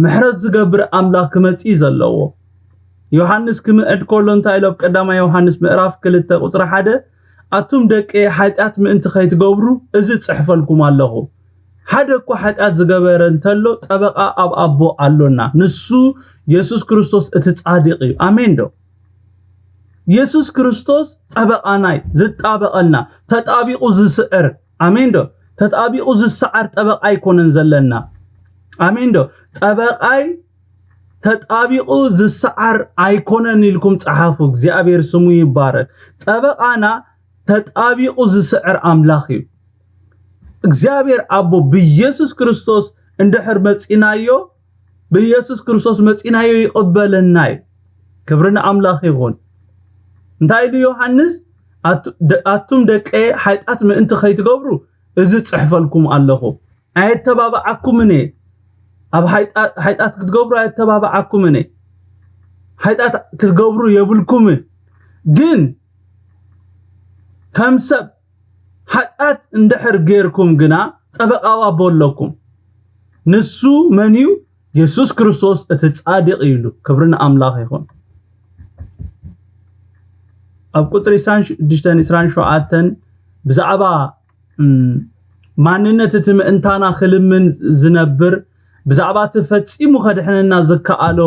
ምሕረት ዝገብር ኣምላኽ ክመጽእ እዩ ዘለዎ። ዮሃንስ ክምዕድ ከሎ እንታይ ኢሉ ኣብ ቀዳማይ ዮሃንስ ምዕራፍ ክልተ ቁጽሪ ሓደ ኣቱም ደቂ ሓጢኣት ምእንቲ ከይትገብሩ እዚ ጽሕፈልኩም ኣለኹ። ሓደ እኳ ሓጢኣት ዝገበረ እንተሎ ጠበቃ ኣብ ኣቦ ኣሎና፣ ንሱ የሱስ ክርስቶስ እቲ ጻድቅ እዩ። ኣሜን ዶ? የሱስ ክርስቶስ ጠበቃናይ ዝጣበቀልና፣ ተጣቢቁ ዝስዕር፣ ኣሜን ዶ? ተጣቢቁ ዝሰዓር ጠበቃ ኣይኮነን ዘለና። ኣሜን ዶ? ጠበቃይ ተጣቢቁ ዝሰዓር ኣይኮነን ኢልኩም ጸሓፉ። እግዚኣብሔር ስሙ ይባረክ። ጠበቃና ተጣቢቁ ዝስዕር ኣምላኽ እዩ። እግዚኣብሔር ኣቦ ብኢየሱስ ክርስቶስ እንድሕር መጺናዮ፣ ብኢየሱስ ክርስቶስ መጺናዮ ይቕበለና እዩ። ክብሪ ንኣምላኽ ይኹን። እንታይ ኢሉ ዮሃንስ? ኣቱ-፣ ደ-፣ ኣቱም ደቀየ ሓጢኣት ምእንቲ ከይትገብሩ እዚ ጽሕፈልኩም ኣለኹ። ኣየተባብዓኩምን እየ። ኣብ ሓይጣ-፣ ሓይጣት ክትገብሩ ኣየተባብዓኩምን እየ። ሓይጣት ክትገብሩ የብልኩምን። ግን ከም ሰብ ሓጢኣት እንድሕር ጌርኩም ግና ጠበቃ ኣብ ኣቦ ኣለኩም። ንሱ መን እዩ? የሱስ ክርስቶስ እቲ ጻድቕ እዩ ኢሉ። ክብሪ ንኣምላኽ ይኹን። ኣብ ቁጽሪ ዕስራን ሽዱሽተን ዕስራን ሸውዓተን ብዛዕባ፣ እም፣ ማንነት እቲ ምእንታና ክልምን ዝነብር፣ ብዛዕባ እቲ ፈጺሙ ከድሕነና ዝከኣሎ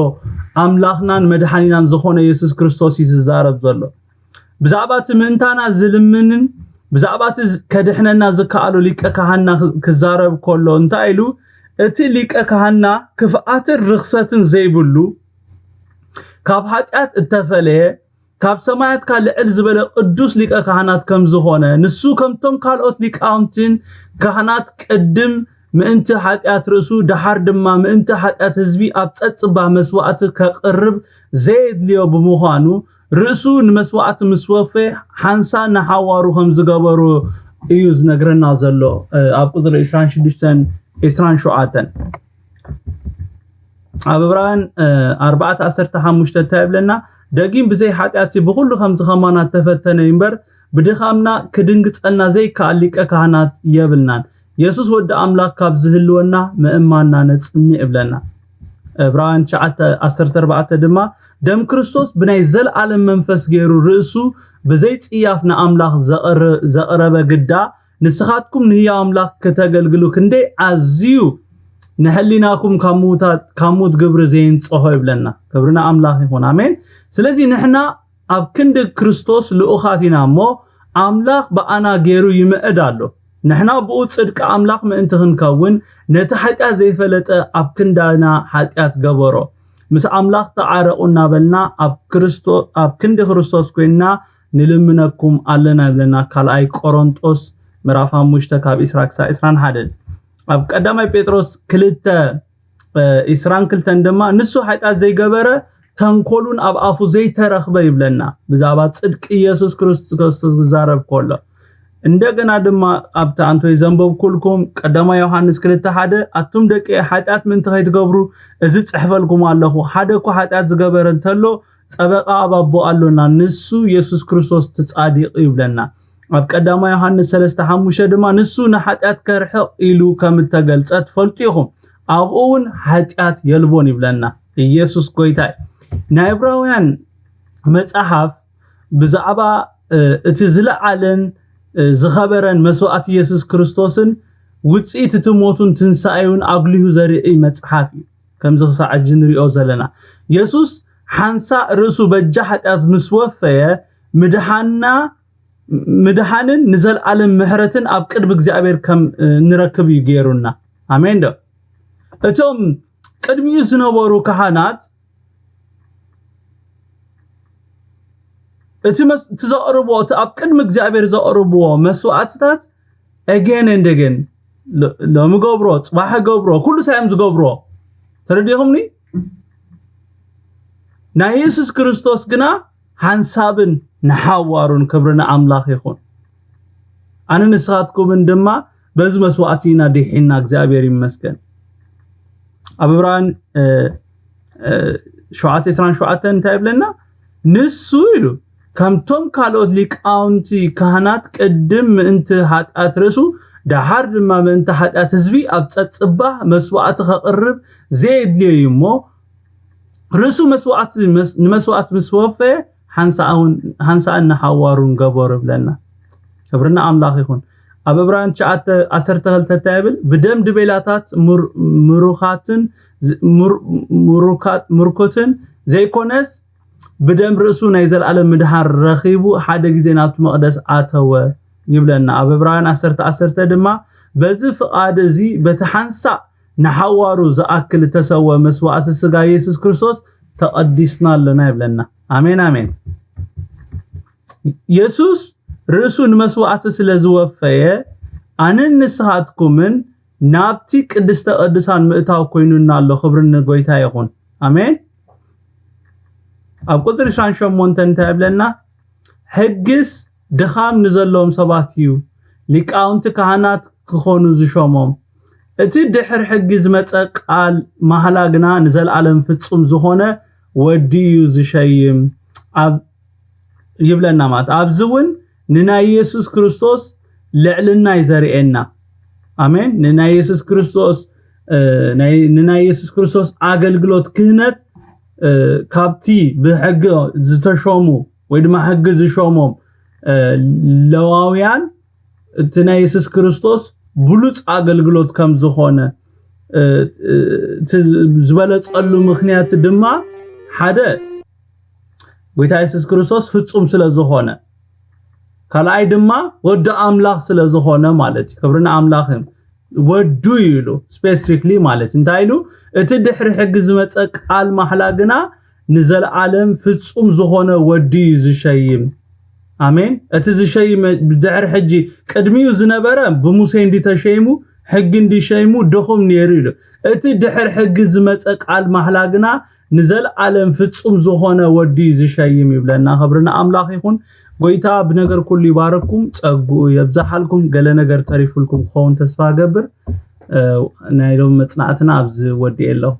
ኣምላኽናን መድሓኒናን ዝኾነ የሱስ ክርስቶስ እዩ ዝዛረብ ዘሎ። ብዛዕባ እቲ ምእንታና ዝልምንን ብዛዕባ እቲ ዝ-፣ ከድሕነና ዝከኣሎ ሊቀ ካህንና ክዝ-፣ ክዛረብ ከሎ እንታይ ኢሉ? እቲ ሊቀ ካህንና ክፍኣትን ርኽሰትን ዘይብሉ፣ ካብ ሓጢኣት እተፈለየ፣ ካብ ሰማያት ካብ ልዕል ዝበለ ቅዱስ ሊቀ ካህናት ከም ዝኾነ፣ ንሱ ከምቶም ካልኦት ሊቃውንትን ካህናት ቅድም ምእንቲ ሓጢኣት ርእሱ፣ ደሓር ድማ ምእንቲ ሓጢኣት ህዝቢ ኣብ ጸጽባ መስዋእቲ ከቕርብ ዘየድልዮ ብምዃኑ፣ ርእሱ ንመስዋእቲ ምስ ወፈየ፣ ሓንሳ ንሓዋሩ ከም ዝገበሩ እዩ ዝነግረና ዘሎ፣ እ፣ ኣብ ቁጽሪ ዕስራን ሽዱሽተን ዕስራን ሸውዓተን። ኣብ ዕብራውያን፣ እ፣ ኣርባዕተ ዓሰርተ ሓሙሽተ እንታይ ይብለና? ደጊም ብዘይ ሓጢኣትሲ ብኹሉ ከምዚ ከማና እተፈተነ እዩ እምበር፣ ብድኻምና ክድንግጸልና ዘይከኣል ሊቀ ካህናት የብልናን። የሱስ ወዲ ኣምላኽ ካብ ዝህልወና ምእማንና ነጽንዕ ይብለና። ዕብራውያን ትሽዓተ ዓሰርተ ኣርባዕተ ድማ፣ ደም ክርስቶስ ብናይ ዘለኣለም መንፈስ ገይሩ ርእሱ ብዘይ ጽያፍ ንኣምላኽ ዘቐረ-፣ ዘቕረበ ግዳ፣ ንስኻትኩም ንህያው ኣምላኽ ከተገልግሉ ክንደይ ኣዝዩ ንሕሊናኩም ካብ ምውታት፣ ካብ ሙት ግብሪ ዘየንጽሆ ይብለና። ክብሪ ንኣምላኽ ይኹን። ኣሜን። ስለዚ ንሕና ኣብ ክንዲ ክርስቶስ ልኡኻት ኢና እሞ፣ ኣምላኽ ብኣና ገይሩ ይምዕድ ኣሎ። ንሕና ብኡ ጽድቂ ኣምላኽ ምእንቲ ክንከውን፣ ነቲ ሓጢኣት ዘይፈለጠ ኣብ ክንዳና ሓጢኣት ገበሮ። ምስ ኣምላኽ ተዓረቑ እናበልና ኣብ ክርስቶ-፣ ኣብ ክንዲ ክርስቶስ ኮይንና ንልምነኩም ኣለና ይብለና። ካልኣይ ቆሮንጦስ ምዕራፍ ሓሙሽተ ካብ ዕስራ ክሳብ ዕስራን ሓደን። ኣብ ቀዳማይ ጴጥሮስ ክልተ ዒስራን ክልተን ድማ ንሱ ሓጢኣት ዘይገበረ ተንኮሉን ኣብ ኣፉ ዘይተረኽበ ይብለና። ብዛዕባ ጽድቂ ኢየሱስ ክርስቶስ ክዛረብ ከሎ እንደገና ድማ ኣብቲ ኣንቶይ ዘንበብኩልኩም ቀዳማይ ዮሃንስ ክልተ ሓደ ኣቱም ደቂ ሓጢኣት ምእንቲ ከይትገብሩ እዚ ጽሕፈልኩም ኣለኹ። ሓደ እኳ ሓጢኣት ዝገበረ እንተሎ ጠበቃ ኣብ ኣቦ ኣሎና፣ ንሱ ኢየሱስ ክርስቶስ እቲ ጻዲቕ ይብለና። ኣብ ቀዳማይ ዮሃንስ ሰለስተ ሓሙሽተ ድማ ንሱ ንሓጢኣት ከርሕቕ ኢሉ ከም እተገልጸ ትፈልጡ ኢኹም። ኣብኡ እውን ሓጢኣት የልቦን ይብለና። ኢየሱስ ጎይታ እዩ። ናይ ዕብራውያን መጽሓፍ ብዛዕባ እቲ ዝለዓለን ዝኸበረን መስዋእቲ ኢየሱስ ክርስቶስን ውፅኢት እቲ ሞቱን ትንሳኤውን ኣጉሊሁ ዘርኢ መጽሓፍ እዩ። ከምዚ ክሳዕ ሕጂ ንሪኦ ዘለና ኢየሱስ ሓንሳእ ርእሱ በጃ ሓጢኣት ምስ ወፈየ ምድሓና ምድሓንን ንዘለኣለም ምሕረትን ኣብ ቅድሚ እግዚኣብሔር ከም ንረክብ እዩ ገይሩና። ኣሜን ዶ? እቶም ቅድሚኡ ዝነበሩ ካህናት እቲ መስ- እቲ ዘቕርብዎ እቲ ኣብ ቅድሚ እግዚኣብሔር ዘቕርብዎ መስዋዕትታት again and again ሎ- ሎሚ ገብሮ፣ ፅባሕ ገብሮ፣ ኩሉ ሳዮም ዝገብርዎ ተረዲኹምኒ። ናይ የሱስ ክርስቶስ ግና ሓንሳብን ንሓዋሩን። ክብሪ ንኣምላኽ ይኹን። ኣነ ንስኻትኩምን ድማ በዚ መስዋዕቲ ኢና ድሒና። እግዚኣብሔር ይመስገን። ኣብ ዕብራውያን እ፣ እ፣ ሸውዓተ ዕስራን ሸውዓተን እንታይ ይብለና? ንሱ ኢሉ ከምቶም ካልኦት ሊቃውንቲ ካህናት ቅድም ምእንቲ ሓጢኣት ርእሱ ደሓር ድማ ምእንቲ ሓጢኣት ህዝቢ ኣብ ጸጽባህ መስዋዕቲ ከቕርብ ዘየድልዮ እዩ እሞ ርእሱ መስዋዕቲ መስ- ንመስዋዕቲ ምስ ወፈየ ሓንሳእን ንሓዋሩን ገበሩ ይብለና። ክብርና ኣምላኽ ይኹን። ኣብ ዕብራውያን ትሽዓተ ዓሰርተ ክልተ እንታይ ይብል? ብደም ድቤላታት ምር- ምሩኻትን ዝ- ምር- ምሩካት- ምርኩትን ዘይኮነስ ብደም ርእሱ ናይ ዘለኣለም ምድሓር ረኺቡ ሓደ ግዜ ናብቲ መቕደስ ኣተወ ይብለና። ኣብ ዕብራውያን ዓሰርተ ዓሰርተ ድማ በዚ ፍቓድ እዚ በቲ ሓንሳእ ንሓዋሩ ዝኣክል እተሰወ መስዋዕቲ ስጋ የሱስ ክርስቶስ ተቐዲስና ኣለና ይብለና። ኣሜን ኣሜን። የሱስ ርእሱ ንመስዋዕቲ ስለ ዝወፈየ ኣንን ንስኻትኩምን ናብቲ ቅድስተ ቅዱሳን ምእታው ኮይኑና ኣሎ። ክብሪ ንጎይታ ይኹን። ኣሜን። ኣብ ቁፅሪ ዕስራን ሸሞንተን እንታይ ይብለና? ሕግስ ድኻም ንዘለዎም ሰባት እዩ ሊቃውንቲ ካህናት ክኾኑ ዝሾሞም። እቲ ድሕር ሕጊ ዝመጸ ቃል ማህላ ግና ንዘለኣለም ፍጹም ዝኾነ ወዲ እዩ ዝሸይም ኣብ ይብለና። ማለት ኣብዚ እውን ንናይ የሱስ ክርስቶስ ልዕልና እዩ ዘርእየና። ኣሜን። ንናይ የሱስ ክርስቶስ እ፣ ናይ- ንናይ የሱስ ክርስቶስ ኣገልግሎት ክህነት እ፣ ካብቲ ብሕጊ ዝተሾሙ ወይ ድማ ሕጊ ዝሾሞም እ፣ ለዋውያን እቲ ናይ የሱስ ክርስቶስ ብሉፅ ኣገልግሎት ከም ዝኾነ እ፣ እ፣ እቲ ዝ- ዝበለፀሉ ምክንያት ድማ ሓደ ጎይታ የሱስ ክርስቶስ ፍጹም ስለ ዝኾነ ካልኣይ ድማ ወዲ ኣምላኽ ስለ ዝኾነ ማለት እዩ። ክብሪ ንኣምላኽ እዩ። ወዱ እዩ ኢሉ ስፔሲፊክሊ ማለት እዩ። እንታይ ኢሉ? እቲ ድሕሪ ሕጊ ዝመፀ ቃል ማሕላ ግና ንዘለኣለም ፍጹም ዝኾነ ወዲ እዩ ዝሸይም። ኣሜን። እቲ ዝሸይም ድሕሪ ሕጂ ቅድሚኡ ዝነበረ ብሙሴ እንዲ ተሸይሙ ሕጊ እንዲ ሸይሙ ድኹም ነይሩ ኢሉ። እቲ ድሕሪ ሕጊ ዝመፀ ቃል ማሕላ ግና ንዘለኣለም ፍጹም ዝኾነ ወዲ እዩ ዝሸይም ይብለና። ክብሪ ንኣምላኽ ይኹን። ጎይታ ብነገር ኩሉ ይባረኩም፣ ጸግኡ የብዛሓልኩም። ገለ ነገር ተሪፉልኩም ክኸውን ተስፋ እገብር። እ፣ ናይ ሎም መጽናዕትና ኣብዚ ወዲኤ ኣለኹ።